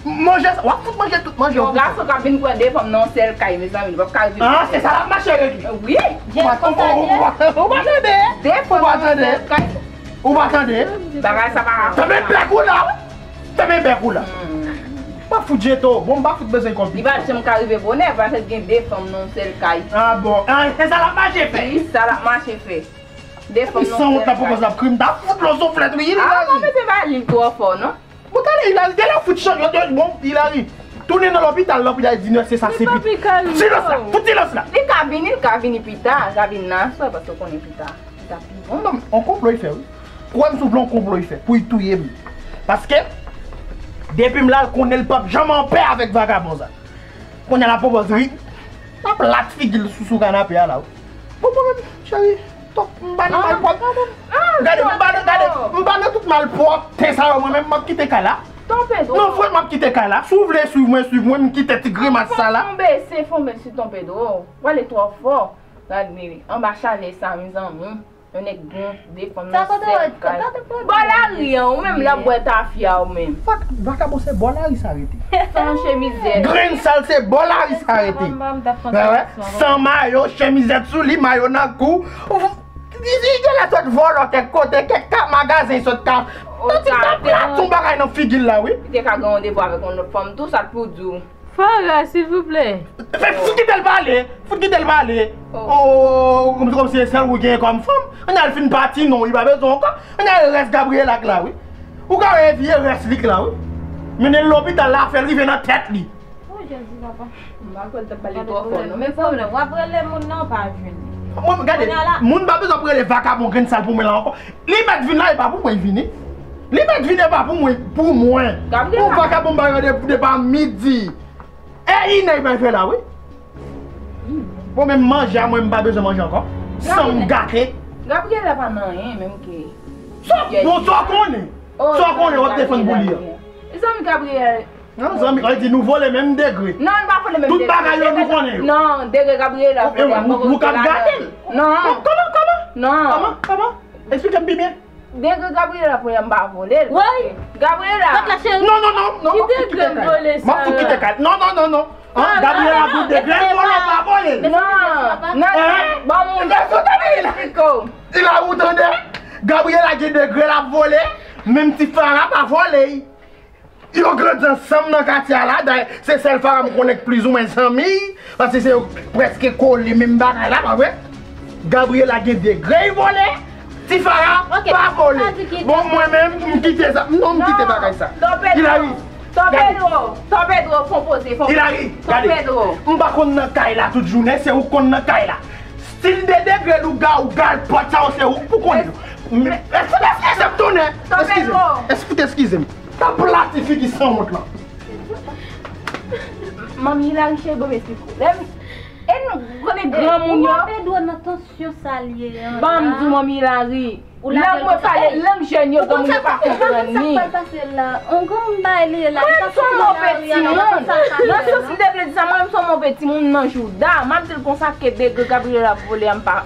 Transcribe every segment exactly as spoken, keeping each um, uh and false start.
Manje sa, w ap fout manje tout manje. Yon gason k ap vin pran de fanm nan yon sèl kay, mezanmi, li p ap ka rive. Ah, se sa l ap mache rete. Wi. Ou pa tande? De fanm nan yon sèl kay. Ou pa tande? Bagay sa pa ka fèt. Fèmen bèk ou la, wi. Fèmen bèk ou la. M ap fout jete w. Bon, m pa fout bezwen kòb. Li pa janm ka rive bonè, paske gen de fanm nan yon sèl kay. Ah bon. Ah, se sa l ap mache fè. Wi, sa l ap mache fè. De fanm nan yon sèl kay. San wont la pwopòz l ap kri, m ta fout l yon souflèt, wi. Ah, bon, mesye, pa li twò fò, non. Bon, talè, Hilary, talè, fout chan, yo, yo, bon, Hilary, tounen nan lopital la, pou y al di nèse sa, se pita. Silans la, fout silans la. Li ka vini, li ka vini pita, li ka vini nan aswè, paske w konnen pita, pita pi bon. Non, non, on konplo y fè, wi. Kwè m, souple, on konplo y fè, pou y touye m. Paske, depi m la, l konnen l p ap janm anpè avèk vagabon sa. Kounye a l ap pwopoze ri, l ap plat figi l sou, sou kanape a la, wi. Bon, mwen menm, cheri, tonp, m pa nan malpwòp. Gade, m pa nan, gade, m pa nan tout malpwòpte sa yo, mwen menm, m ap kite kay la. Ton Pedro. Non, frè, m ap kite kay la. Si w vle swiv mwen, swiv mwen, m kite ti grimas sa la. Fon bese, fon bese, Ton Pedro. W ale twò fò. Gade, anba chalè sa, mezanmi. Yon nèg gen de fanm nan sèt kay. Bò lari an, ou menm l ap bwè tafya ou menm. Fak, vakabon se bò lari sa rete. San chemizèt. Grenn sal se bò lari sa rete. Wè, wè. San mayo, chemizèt sou li, mayo nan kou. Li, li gen lè sot vòlò kèk kote, kèk ka magazen sot ka. Nan ti ka plat yon bagay nan figi l la, wi. Li te ka gen randevou avèk yon lòt fanm tou, sa t pou di w. Farah, silvouplè. Fè, fout kite l pale. Fout kite l pale. Oh, kòmsi, kòmsi se sèl ou genyen kòm fanm. Ann al fin pati non, li pa bezwen ankò. Ann al rès Gabriela k la, wi. Ou ka wè vye rès li k la, wi. Mennen l lopital la, fè l rive nan tèt li. Oh, Jezi, papa. M pa kwè l t ap pale twò fò, non. Men pwoblèm, w ap rele moun nan, w pa jwenn li. Mwen, gade, moun pa bezwen ap rele vakabon grenn sal pou mwen la ankò. Li mèt vin la, e pa pou mwen vini. Li mèt vin, e pa pou mwen, pou mwen. Gabriela. Pou vakabon bay randevou depi midi. E inè bay fè la, wi. Bon, menm manje a mwen, m pa bezwen manje ankò. San m gate. Gabriela pa nan anyen, menm ke. Sa, bon, sa w konnen. Sa w konnen, w ap defann pou li a. Zanmi Gabriela. Non, zanmi, sa vle di nou vole menm degre. Non, nou pa vole menm degre. Tout bagay yo, nou konnen yo. Non, degre Gabriela vole a poko kite ladan l. Nou k ap gade l. Non. Kòman, kòman? Non. Kòman, kòman? Eksplike m pi byen. Degre Gabriela pou m pa vole l. Woy! Gabriela! Kot la, cheri? Non, non, non, non, m ap fout kite kay la. M ap fout kite kay la. Non, non, non, non. An, Gabriela di degre l vole, pa vole l. Non, non, bon, moun. Lè sou tande l. Li la, ou tande? Gabriela gen degre l ap vole, menm ti Fara pa vole l. Yo grandi ansanm nan katye a la, dayè, se sèl Fara m konnen k plizoumwen zanmi, paske se yo prèske kole menm bagay la, pa vre? Gabriela gen degre l vole, ti Fara pa vole. Bon, mwen menm, m kite sa. Non, m kite bagay sa. Ton Pedro, Hilary, Ton Pedro, Ton Pedro, fon poze, fon poze. Hilary, gade. M pa konn nan kay la tout jounen, se ou k konn nan kay la. Stil de degre lougawou, galpòt sa yo, se ou k pou konnen. Eskize m, tounen. Eskize m. Eskize m. T ap plati figi sanwont lan. Manmi Hilary cheri, bon, m esplike w. Lè m, e nou konnen granmoun yo. Ou ap ede w nan tansyon sa l ye an la. Ban m di w, Manmi Hilary. Lè mwen pale lang jèn yo, granmoun yo pa konprann li. Ou konn sa k pral pase la? On granmoun bay li la, li pa soti nan lari a, nan sa sa. Nan sans li te vle di sa, mwen menm se yon move timoun nan jouda. M ap di l konsa ke degre Gabriela ap vole a, m pa.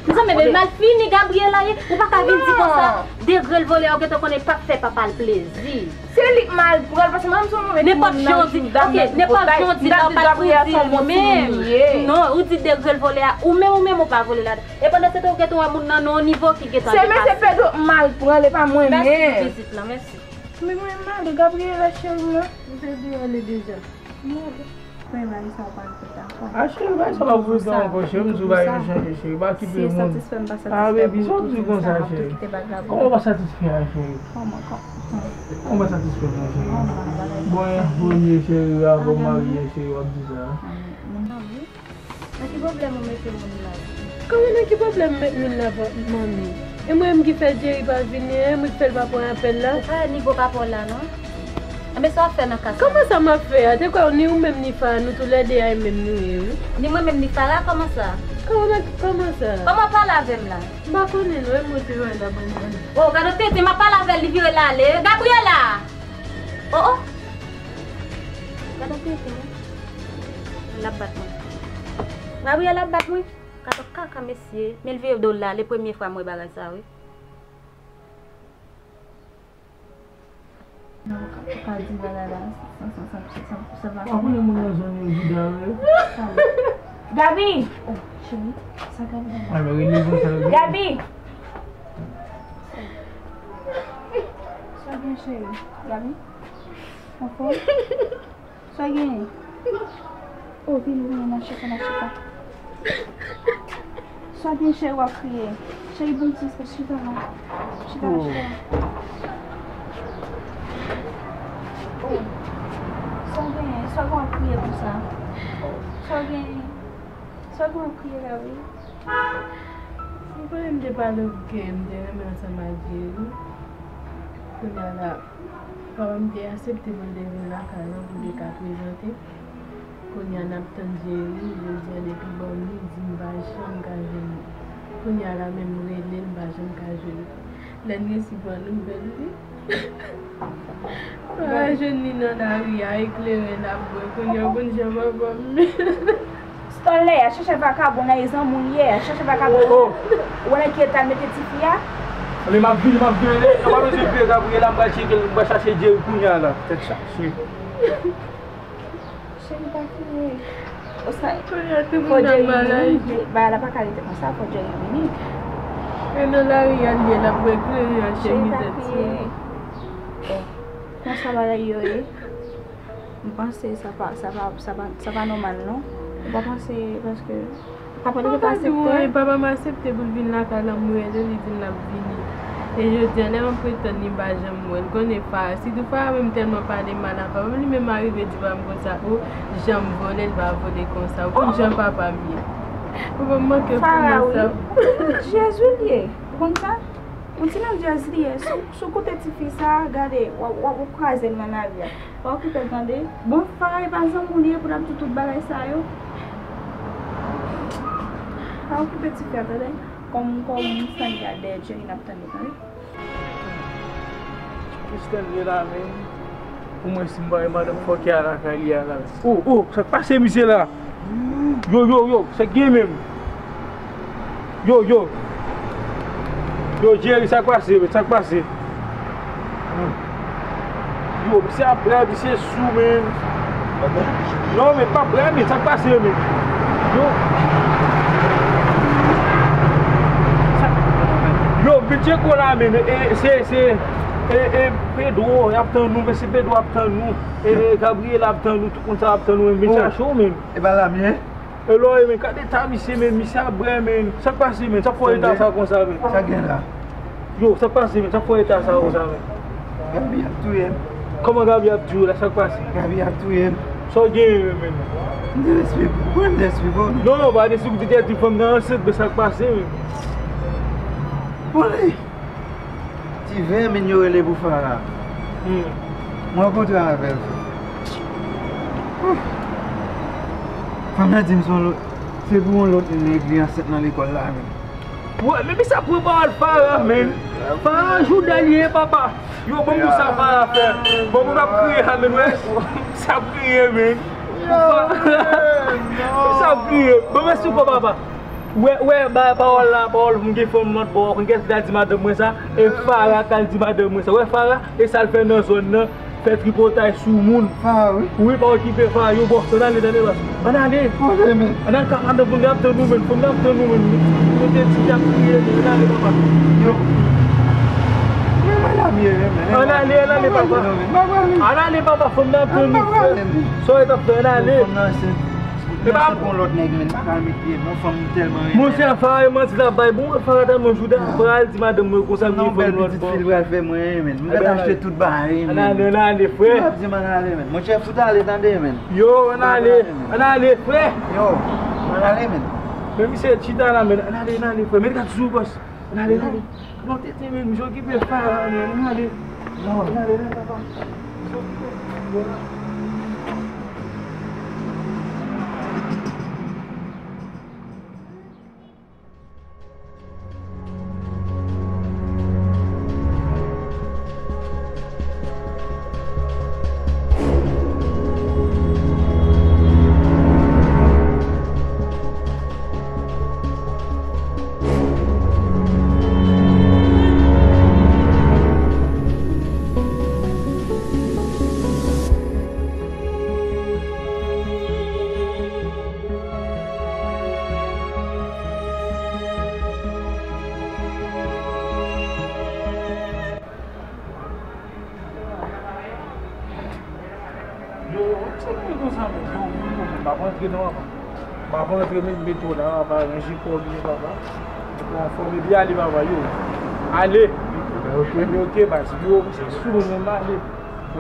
Mezanmi, men mal fini Gabriela ye. Ou pa ka vin di konsa. Degre l vole a, ou gentan konnen p ap fè papa l plezi. Se li k mal pran l, paske mwen menm se yon move timoun nan jouda, m mèt boutay. M t ap di Gabriela se yon bon timoun li ye. Non, ou di degre l vole a, ou menm, ou menm ou pa vole ladan. E pandan se tan ou gentan wè moun nan nan yon nivo ki gentan depase. Se mesye Pedro k mal pran l, e pa mwen menm. Mèsi pou vizit lan, mèsi. Men mwen mal, Gabriela cheri m nan. Ou te di ale deja. Mwen ale. Mwen mal sa w pa l fè sa. A cheri, bay sa pa pou sa ankò, cheri, m di w bagay yo chanje, cheri. Pa kite moun. A, baby, sa w di konsa, cheri? Kòman w pa satisfè a, cheri? Kòman, kòman? Kòman w pa satisfè a, cheri? Bon, an premye, cheri, avan w marye, cheri, w ap di sa. Nan ki pwoblèm ou mete moun la? Kòman nan ki pwoblèm m met moun la, manmi? E mwen menm ki fè Jerry pa vini, e mwen ki fè l pa pran apèl la? Ou pa wè nivo papa w la, non? Enben, sa w ap fè nan ka sa? Kòman sa m ap fè a? Te kwè ni ou menm ni Fara, nou toulède a, e menm nou ye, wi. Ni mwen menm ni Fara, kòman sa? Kòman, kòman sa? Kòman w pale avè m la? M pa konnen, non, e mwen te wè l ap ann ale. O, gade yon tenten, m ap pale avè l, li vire l ale. Gabriela! O, o! Gade yon tenten, wi. L ap bat mwen. Gabriela ap bat mwen. Gade yon kaka, mesye. Men l vire do l la, le premye fwa m wè bagay sa, wi. Non, ou ka, ou ka di bagay la, sa, sa, sa, sa, sa, sa va fini. Ou konnen moun nan zòn yo jouda vre. Gaby! Oh, cheri, sa Gaby gen? A, men rele konsa, wi. Gaby! Sa gen, cheri? Gaby? Anfòm? Sa genyen? Oh, vini, vini, n a chita, n a chita. Sa genyen, cheri, w ap kriye? Cheri, bon ti espès, chita la. Chita la, chita la. Oh. Sa genyen? Sa genyen w ap kriye konsa? Sa genyen? Sa genyen w ap kriye la, wi? Ou konnen m te pale w ke m te renmen ansanm ak Jerry. Kounye a la, papa m te aksepte pou l te vin lakay mwen pou l te ka prezante. Kounye a n ap tann Jerry, jodi a depi ban m li, di m pa janm ka jwenn li. Kounye a la menm m rele l, m pa janm ka jwenn li. Lè n resi pran nouvèl li, pa jwenn li nan lari a, eklere n ap bwè. Kounye a w konn jan papa m. Stanley a chèche vakabon nan e zanmi w ye, a chèche vakabon. Oh, oh. Ou wè nan ki eta l mete tifi a? Stanley, m ap vini, m ap vini. Ou pa bezwen pè, Gabriela, m pral tcheke l, m pral chache Jerry kounye a la. Tèt chaje. Cheri, pa kriye. Osa, kounye a tout moun ap malaj. Bagay la pa ka rete konsa, fò Jerry vini. E nan lari a l ye, l ap bwè kleren an, cheri, pa kriye. Konsa bagay yo ye. M panse sa pa, sa pa, sa pa, sa pa nòmal non. Ou pa panse, paske papa m te pa aksepte? Papa m aksepte pou l vin lakay la, m rele l, li di m l ap vini. E jodi a, lè m ap ret tann li, m pa janm wè l. Konnen Fara, sitou Fara menm tèlman pale mal a papa m, li menm arive di papa m konsa, o, jan m vole, l pa vole konsa. Ou konn jan papa m ye. Papa m manke fou nan sa. Jezi l ye. Ou konn sa? Yon ti landjèz li ye. Si w, si w koute tifi sa, gade, w ap, w ap, w ap kraze l nan lari a. Pa okipe l tande. Bon, Fara e pa zanmi w li ye pou l ap di tout bagay sa yo. Pa okipe tifi a tande. Kòm, kòm Stanley a dèyè Jerry n ap tande tande. Stanley la menm. Pou mwen, si m pa wè madanm fòkè a lakay li a la. Oh, oh, sa k pase misye la? Yo, yo, yo, sa k gen menm? Yo, yo. Yo, Jerry, sa k pase, men? Sa k pase? Yo, misye ap bwè, misye sou, men. Non, men, pa bwè, men, sa k pase, men? Yo. Sa, yo, vin tcheke w la, men. E, se, se, e, e, Pedro, y ap tann nou, men se Pedro ap tann nou. E, e, Gabriel ap tann nou, tout moun sa ap tann nou, men vin chache w, men. E pa la m ye? Elò, men, gade eta misye, men, misye ap bwè, men. Sa k pase, men? Sa k fè w eta sa konsa, men? Sa gen la? Yo, sa k pase, men? Sa k fè w eta sa konsa, men? Gaby ap touye m. Kòman Gaby ap touye w la? Sa k pase? Gaby ap touye m. Sa w genyen, men? M derespekte w. Mwen derespekte w. Non, pa derespekte, di fanm nan ansent, men sa k pase, men? Bon, li. Ti vèmin yo rele pou Farah. Hmm. Mwen rankontre avè l. Fanm nan di m se yon lòt, se pou yon lòt nèg li ansent nan lekòl la, men. Wè, men misye ap pran pawòl Farah, men. Farah jouda li ye, papa. Yo, ban m wè sa Farah fè. Bon, moun ap kriye la, men, wè. Misye ap kriye, men. Misye ap kriye. Bon, mèsi ankò, papa. Wè, wè, ba pawòl la, pawòl m gen fanm lòt bò, ou konn kiyès ki t al di madanm mwen sa? E Farah k al di madanm mwen sa. Wè Farah, e sa l fè nan zòn nan, fè tripotay sou moun. Farah, wi. Wi, pa okipe Farah, yo bòs, ann ale, tande bòs. Ann ale. Ann ale, men. Ann ale, ka madanm fanm nan ap tann nou, men. Fanm nan ap tann nou, men. Nou te di y ap kriye, men. Ann ale, papa. Yo. Men, men, la m ye, men. Ann ale, ann ale, papa. Ann ale, papa, fanm nan ap tann nou, frè. Sa w t ap fè, ann ale. Fanm nan ansent. Epa, bon, lòt nèg, men, pa ka met pye, bon, fanm tèlman renmen. Monchè, Farah, e manti l ap bay. Bon, Farah tèlman jouda, Farah al di madanm mwen konsa, m gen fanm lòt bò. Pitit fi l pral fè mwen, men. M gentan achte tout bagay, men. Ann ale, ann ale, frè. M ap di m ann ale, men. Monchè, fout ale, tande, men. Yo, ann ale, ann ale, frè. Yo, ann ale, men. Men misye chita la, men. Ann ale, ann ale, frè. Men gad sou bòs. Ann ale, ann ale. Non, tete, men, misye okipe Farah, men. Ann ale. Ann ale, ann ale, papa. Yo, sa k gen konsa, men? Yo, yo, yo, m ap rantre non, papa. M ap rantre, men, met w la, papa, ranje kò w byen, papa. Ou anfòm, epi ale, papa, yo. Ale. Ok. Men ok, baz, yo, se sou nou menm, ale.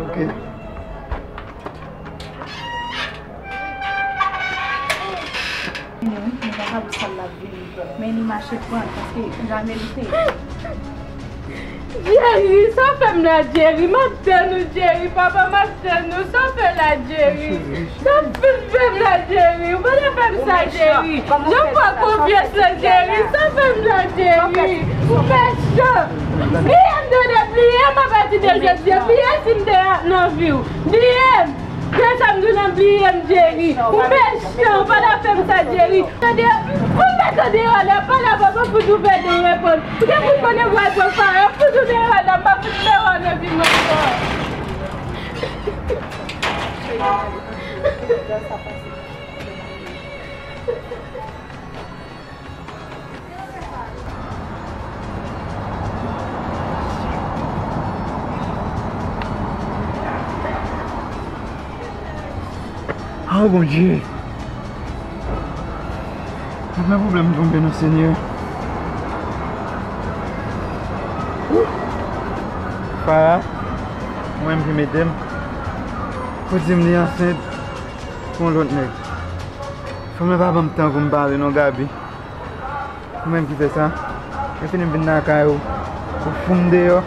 Ok. Vini, wi, nou pa ka di sa l ap vini. Men li mache pran, paske l pa merite. Jerry, sa w fè m la, Jerry? M ap tann ou, Jerry. Papa, m ap tann ou. Sa w fè la, Jerry? Sa w fin fè m la, Jerry? Ou pa ta fè m sa, Jerry. Jan m pran konfyans lan, Jerry. Sa w fè m la, Jerry? Ou mechan. Bliye m, tande, bliye m apati de jodi a. Bliye si m te nan vi w. Bliye m. Fè sa m di w nan bliye m, Jerry. Ou mechan, ou pa ta fè m sa, Jerry. Tande, pou m mete w deyò la, pa la, papa, pou tou fè de reponn. Ou te fout konnen w al pran Farah, pou tou deyò la, m pa fout fè w nan vi m ankò. Oh, Bondye! Nan pwoblèm m tonbe non, Senyè. Farah, mwen menm ki mete m. Ou di m li ansent pou yon lòt nèg. Fanm nan pa ban m tan pou m pale non, Gaby. Ou menm ki fè sa. Lè fini m vin lakay ou, ou fout m deyò.